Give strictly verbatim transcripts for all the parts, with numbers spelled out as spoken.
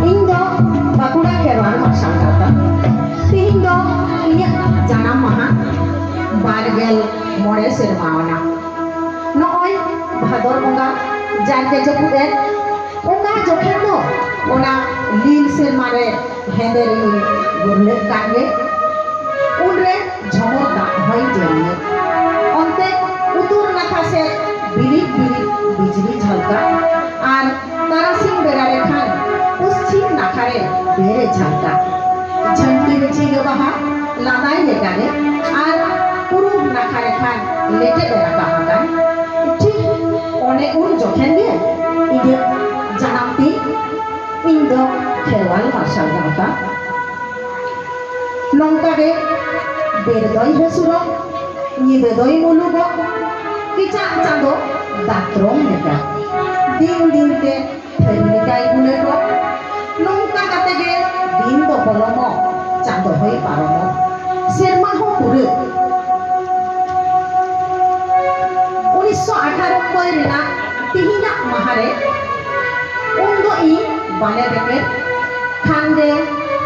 ᱤᱧ ᱫᱚ ᱵᱟᱸᱠᱩᱲᱟ ᱠᱷᱮᱨᱣᱟᱞ ᱢᱟᱨᱥᱟᱞ ᱜᱟᱶᱛᱟ᱾ ᱛᱮᱦᱮᱧ ᱫᱚ ᱤᱧᱟᱹᱜ ᱡᱟᱱᱟᱢ ᱢᱟᱦᱟ, ᱵᱟᱨ ᱜᱮᱞ ᱢᱚᱬᱮ ᱥᱮᱨᱢᱟ ᱟᱱᱟᱜ᱾ ᱱᱚᱜᱼᱚᱭ ᱵᱷᱟᱫᱚᱨ ᱵᱚᱸᱜᱟ ᱡᱟᱨᱜᱮ ᱡᱟᱹᱯᱩᱫ ᱮᱫ, ᱚᱠᱟ ᱡᱚᱠᱷᱮᱡ ᱫᱚ ᱚᱱᱟ ᱞᱤᱞ ᱥᱮᱨᱢᱟ ᱨᱮ ᱦᱮᱸᱫᱮ ᱨᱤᱢᱤᱞ ᱜᱩᱨᱞᱟᱹᱜ ᱠᱟᱱ ᱜᱮ, ᱩᱱᱨᱮ ᱡᱷᱚᱢᱚᱨ ᱫᱟᱜ ᱦᱚᱸᱭ ᱡᱟᱹᱲᱤᱭᱮᱫ᱾ ᱚᱱᱛᱮ ᱩᱛᱛᱚᱨ ᱱᱟᱠᱷᱟ ᱥᱮᱫ ᱵᱤᱨᱤᱫ ᱵᱤᱨᱤᱫ ᱵᱤᱡᱽᱞᱤ ᱡᱷᱟᱞᱠᱟᱜ ᱟᱨ ᱛᱟᱨᱟᱥᱤᱧ ᱵᱮᱲᱟ ᱨᱮ ᱠᱷᱟᱱ ᱯᱚᱥᱪᱷᱤᱢ ᱱᱟᱠᱷᱟ ᱨᱮ ᱵᱮᱨ ᱮ ᱡᱷᱟᱞᱠᱟᱜ᱾ ᱡᱷᱟᱹᱱᱴᱤ ᱨᱮ ᱡᱷᱤᱸᱜᱟᱹ ᱵᱟᱦᱟ ᱞᱟᱸᱫᱟᱭ ᱞᱮᱠᱟᱨᱮ ᱟᱨ ᱯᱩᱨᱩᱵ ᱱᱟᱠᱷᱟ ᱨᱮ ᱠᱷᱟᱱ ᱞᱮᱴᱮᱵ ᱮ ᱨᱟᱠᱟᱵ ᱟᱠᱟᱱ᱾ ᱴᱷᱤᱠ ᱚᱱᱮ ᱩᱱ ᱡᱚᱠᱷᱮᱱ ᱜᱮ ᱤᱧᱟᱹᱜ ᱡᱟᱱᱟᱢ ᱛᱤᱧ᱾ ᱤᱧ ᱫᱚ ᱠᱷᱮᱨᱣᱟᱞ ᱢᱟᱨᱥᱟᱞ ᱜᱟᱶᱛᱟ᱾ ᱱᱚᱝᱠᱟ ᱜᱮ ᱵᱮᱨ ᱫᱚᱭ ᱦᱟᱹᱥᱩᱨᱚᱜ, ᱧᱤᱫᱟᱹ ᱫᱚᱭ ᱢᱩᱞᱩᱜᱚᱜ, ᱠᱮᱪᱟᱜ ᱪᱟᱸᱫᱚ ᱫᱟᱛᱨᱚᱢ ᱞᱮᱠᱟ᱾ ᱫᱤᱱ ᱫᱤᱱ ᱛᱮ ᱛᱷᱟᱹᱨᱤ ᱞᱮᱠᱟᱭ ᱜᱩᱞᱟᱹᱴᱚᱜ᱾ ᱱᱚᱝᱠᱟ ᱠᱟᱛᱮ ᱜᱮ ᱫᱤᱱ ᱫᱚ ᱵᱚᱞᱚᱢᱚᱜ, ᱪᱟᱸᱫᱚ ᱦᱚᱸᱭ ᱯᱟᱨᱚᱢᱚᱜ, ᱥᱮᱨᱢᱟ ᱦᱚᱸ ᱯᱩᱨᱟᱹᱜ᱾ ᱩᱱᱤᱥᱥᱚ ᱟᱴᱷᱟᱨᱚ ᱨᱮᱱᱟᱜ ᱛᱤᱦᱤᱧᱟᱜ ᱢᱟᱦᱟ ᱨᱮ ᱩᱱ ᱫᱚ ᱤᱧ ᱵᱟᱞᱮ ᱵᱮᱠᱮᱨ ᱠᱷᱟᱱ ᱜᱮ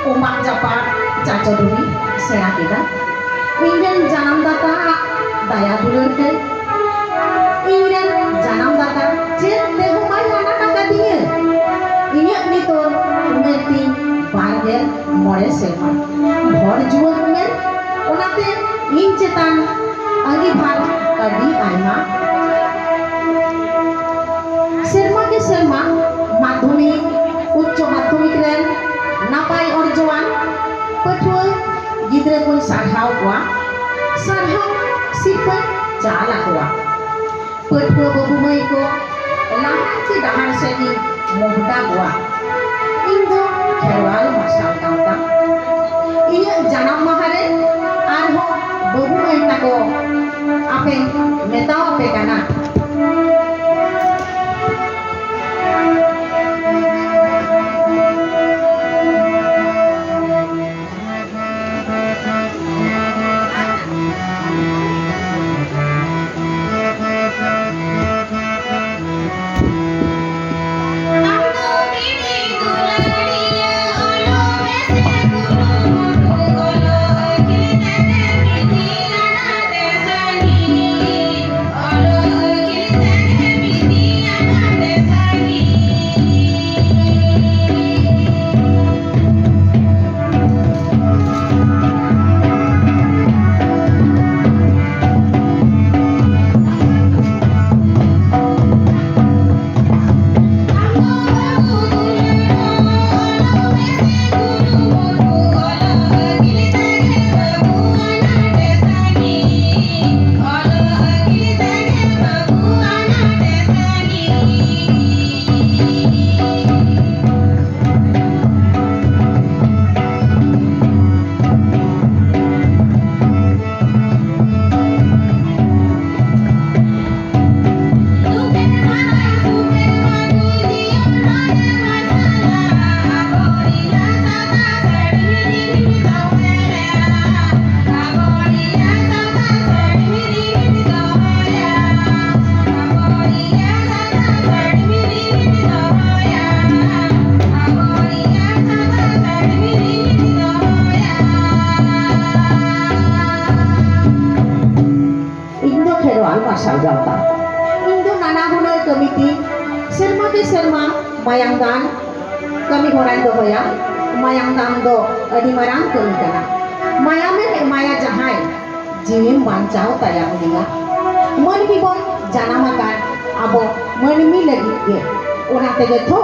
ᱚᱢᱟᱜ ᱡᱟᱯᱟᱜ ᱪᱟᱪᱚ ᱰᱩᱵᱤ ᱥᱮᱬᱟ ᱠᱮᱫᱟ᱾ ᱤᱧ ᱨᱮᱱ ᱡᱟᱱᱟᱢ ᱫᱟᱛᱟ ᱟᱜ ᱫᱟᱭᱟ ᱫᱩᱞᱟᱹᱲ ᱛᱮ ᱤᱧ ᱨᱮᱱ ᱡᱟᱱᱟᱢ ᱫᱟᱛᱟ ᱪᱮᱫ ᱛᱮᱦᱚᱸ ᱵᱟᱭ ᱟᱱᱟᱴ ᱟᱠᱟᱫᱤᱧᱟᱹ᱾ ᱤᱧᱟᱹᱜ ᱱᱤᱛᱚᱜ ᱩᱢᱮᱨ ᱛᱤᱧ ᱵᱟᱨ ᱜᱮᱞ ᱢᱚᱬᱮ ᱥᱮᱨᱢᱟ, ᱵᱷᱚᱨ ᱡᱩᱣᱟᱹᱱ ᱩᱢᱮᱨ, ᱚᱱᱟᱛᱮ ᱤᱧ ᱪᱮᱛᱟᱱ ᱟᱹᱜᱤᱵᱷᱟᱨ ᱟᱹᱰᱤ ᱟᱭᱢᱟ᱾ ᱥᱮᱨᱢᱟ ᱠᱮ ᱥᱮᱨᱢᱟ ᱢᱟᱫᱽᱫᱷᱚᱢᱤᱠ, ᱩᱪᱪᱚ ᱢᱟᱫᱽᱫᱷᱚᱢᱤᱠ ᱨᱮᱱ ᱱᱟᱯᱟᱭ ᱚᱨᱡᱚᱣᱟᱱ ᱯᱟᱹᱴᱷᱩᱣᱟᱹ ᱜᱤᱫᱽᱨᱟᱹ ᱠᱚᱧ ᱥᱟᱨᱦᱟᱣ ᱠᱚᱣᱟ, ᱥᱟᱨᱦᱟᱣ ᱥᱤᱨᱯᱟᱹᱧ ᱪᱟᱞ ᱟᱠᱚᱣᱟ᱾ ᱯᱟᱹᱴᱷᱩᱣᱟᱹ ᱵᱟᱹᱵᱩ ᱢᱟᱹᱭ ᱠᱚ ᱞᱟᱦᱟᱱᱛᱤ ᱰᱟᱦᱟᱨ ᱥᱮᱫ ᱤᱧ ᱢᱚᱦᱰᱟ ᱠᱚᱣᱟ᱾ ᱤᱧ ᱫᱚ ᱠᱷᱮᱨᱣᱟᱞ ᱢᱟᱨᱥᱟᱞ ᱠᱟᱱ ᱛᱟᱢ᱾ ᱤᱧᱟᱹᱜ ᱡᱟᱱᱟᱢ ᱢᱟᱦᱟ ᱨᱮ ᱟᱨᱦᱚᱸ ᱵᱟᱹᱵᱩ ᱢᱟᱹᱭ ᱛᱟᱠᱚ ᱟᱯᱮᱧ ᱢᱮᱛᱟᱣᱟᱯᱮ ᱠᱟᱱᱟ᱾ ᱥᱮᱨᱢᱟ ᱢᱟᱭᱟᱢ ᱫᱟᱱ ᱠᱟᱹᱢᱤ ᱦᱚᱨᱟᱧ ᱫᱚᱦᱚᱭᱟ᱾ ᱢᱟᱭᱟᱢ ᱫᱟᱱ ᱫᱚ ᱟᱹᱰᱤ ᱢᱟᱨᱟᱝ ᱠᱟᱹᱢᱤ ᱠᱟᱱᱟ᱾ ᱢᱟᱭᱟᱢᱮᱢ ᱮᱢᱟᱭᱟ ᱡᱟᱦᱟᱸᱭ, ᱡᱤᱣᱤᱢ ᱵᱟᱧᱪᱟᱣ ᱛᱟᱭᱟ ᱩᱱᱤᱭᱟᱜ᱾ ᱢᱟᱹᱱᱢᱤ ᱵᱚᱱ ᱡᱟᱱᱟᱢ ᱟᱠᱟᱱ ᱟᱵᱚ ᱢᱟᱹᱱᱢᱤ ᱞᱟᱹᱜᱤᱫ ᱜᱮ᱾ ᱚᱱᱟ ᱛᱮᱜᱮ ᱛᱚ